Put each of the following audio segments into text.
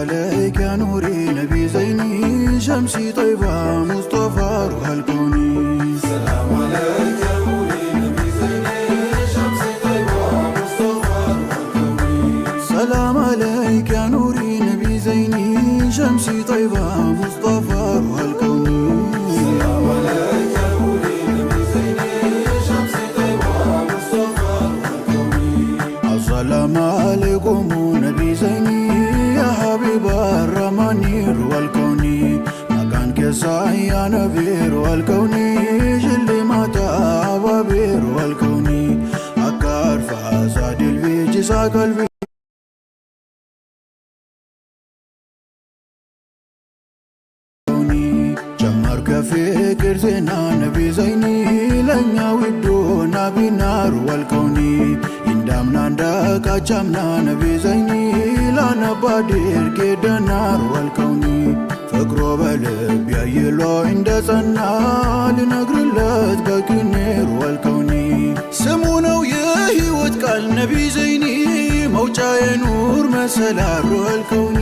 عليك يا نوري نبي زيني شمسي طيبة مصطفى روح الكون. سلام عليك يا نوري نبي زيني شمسي طيبة مصطفى روح الكون. سلام عليك يا نوري نبي زيني شمسي طيبة مصطفى روح الكون. سلام عليك يا نوري نبي زيني شمسي طيبة مصطفى روح الكون. السلام عليكم نبي زيني يا حبيب الرحمن روح الكون. مكان كسا يا نبي روح الكون ሽልማታ አባቢ روح الكون. አካርፋ ሳድል ቢጅሳ ቀልቢ ጀመር ከፍቅር ዜና ነቢ ዘይኒ ለእኛ ውዶ ናቢና ሩዋል ከውኒ። እንዳምና እንዳቃቻምና ነቢ ዘይኒ ላነባድር ጌደና ሩዋል ከውኒ። ፍቅሮ በልብ ያይሎ እንደጸና ልነግርለት በቅኔ ሩዋል ከውኒ። ስሙ ነው የሕይወት ቃል ነቢ ዘይኒ መውጫ የኑር መሰላል ሩዋል ከውኒ።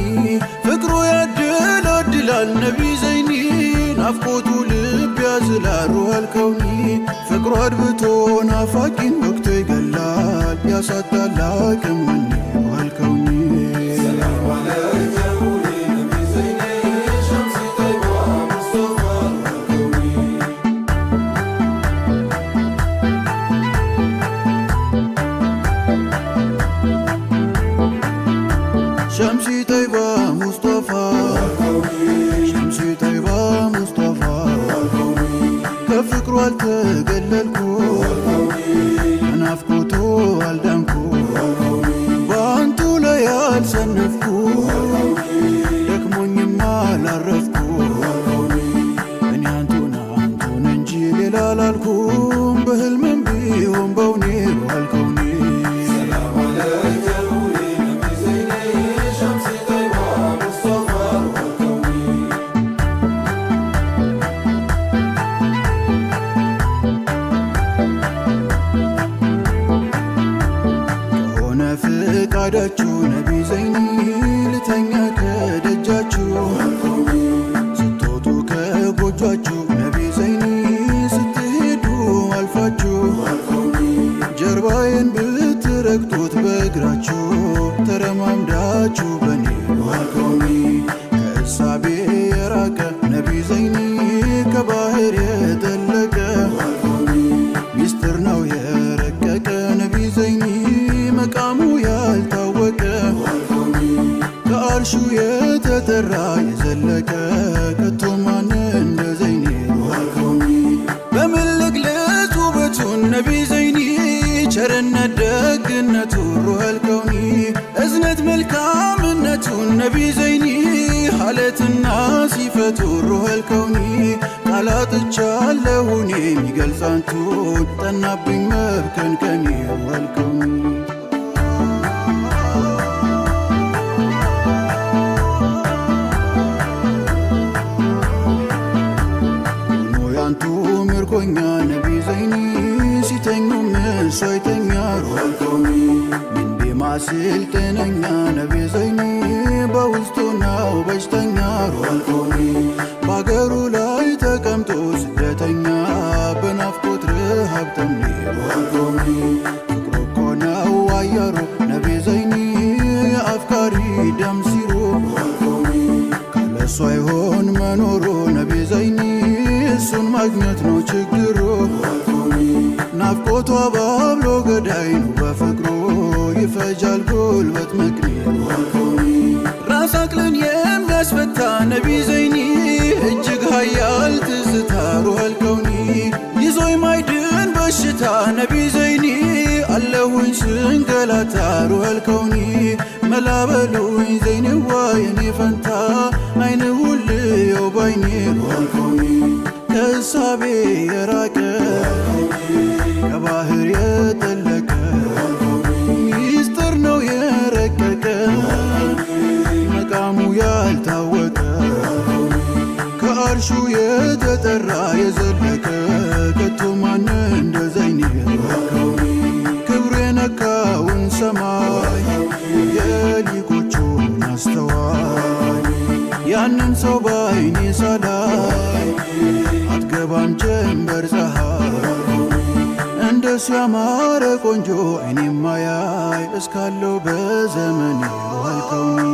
ፍቅሩ ያደላድላል ነቢ ዘይኒ ናፍቆቱ ልብ ያዝላል ሩዋል ከውኒ። ፍቅሩ አድብቶ ናፋቂን ወቅቶ ይገላል ያሳጣል አቅም ወኔ ሩዋል ከውኒ። سلام عليك يا نوري نبي زيني شمسي طيبة مصطفى روح الكون. ሸምሲ ጠይባ ሙስጠፋ ሸምሲ ጠይባ ሙስጠፋ ከፍቅሩ አልተገለልኩ ከናፍቆቱ አልዳንኩ በአንቱ ላይ አልሰነፍኩ ደክሞኝማ አላረፍኩ እኔ አንቱን አንቱን እንጂ ሌላ አላልኩም በህልምም ቢሆን በውኔ ሩዋል ከውኒ። سلام عليك يا نوري نبي زيني شمسي طيبة مصطفى روح الكون. ከሆነ ፍቃዳችሁ ነቢ ዘይኒ ልተኛ ከደጃችሁ ስትወጡ ከጎጇችሁ ነቢ ዘይኒ ስትሄዱ አልፋችሁ ጀርባዬን ብትረግጡት በእግራችሁ ተረማምዳችሁ በኔ ሩዋል ከውኒ። ከእሳቤ የራቀ ነቢ ዘይኒ ከባህር የጠለቀ ሚስጥር ነው የረቀቀ ነቢ ዘይኒ መቃሙ ያልታወቀ ከአርሹ የተጠራ የዘለቀ ከቶ ማን እንደ ዘይኒ ሩዋል ከውኒ። በምን ልግለጽ ውበቱን ነቢ ዘይኒ ቸርነት ደግነቱ ሩዋል ከውኒ እዝነት መልካምነቱን ነቢ ዘይኒ ሀለትና ሲፈቱ ሩዋል ከውኒ። ቃላጥቻለሁ እኔ የሚገልጽ አንቱን ጠናብኝ መብከንከኒ ሩዋል ከውኒ። ሆኖ ያንቱ ምርኮኛ ነቢ ዘይኒ ሲተኙም እሱ አይተኛ ሩዋል ከውኒ። ምን ቢማስል ጤነኛ ነቢ ዘይኒ በውስጡ ነው በሽተኛ ሩዋል ከውኒ። በአገሩ ላይ ተቀምጦ ስደተኛ በናፍቆት ረሃብ ጠኔ ሩዋል ከውኒ። ፍቅሩ እኮ ነው አየሩ ነቢ ዘይኒ የአፍቃሪ ደም ሲሩ ካለሱ አይሆን መኖሩ ነቢ ዘይኒ እሱን ማግኘት ነው ችግሩ። ናፍቆቱ አባብሎ ገዳይ ነው በፍቅሩ ይፈጃል ጉልበት መቅኔ ሩዋል ከውኒ። ራስ አቅልን የሚያስፈታ ነቢ ዘይኒ እጅግ ሀያል ትዝታ ሩዋል ከውኒ። ይዞ የማይድን በሽታ ነቢ ዘይኒ አለሁኝ ስንገላታ ሩዋል ከውኒ። መላበሉኝ ዘይንዋ የኔ ፈንታ አይን ሁልየው ባይኔ ሩዋል ከውኒ። ከእሳቤ የራቀ ከባህር የጠለቀ ሚስጥር ነው የረቀቀ መቃሙ ያልታወቀ ከአርሹ የተጠራ የዘለቀ ከቶ ማን እንደ ዘይኒ። ክብሩ የነካውን ሰማይ የሊቆቹን አስተዋይ ያንን ሰው ባይኔ ሳላይ አትገባም ጀንበር ፀሐይ፣ እንደሱ ያማረ ቆንጆ አይኔ ማያይ እስካለው በዘመኔ። ሩሃል ከውኒ።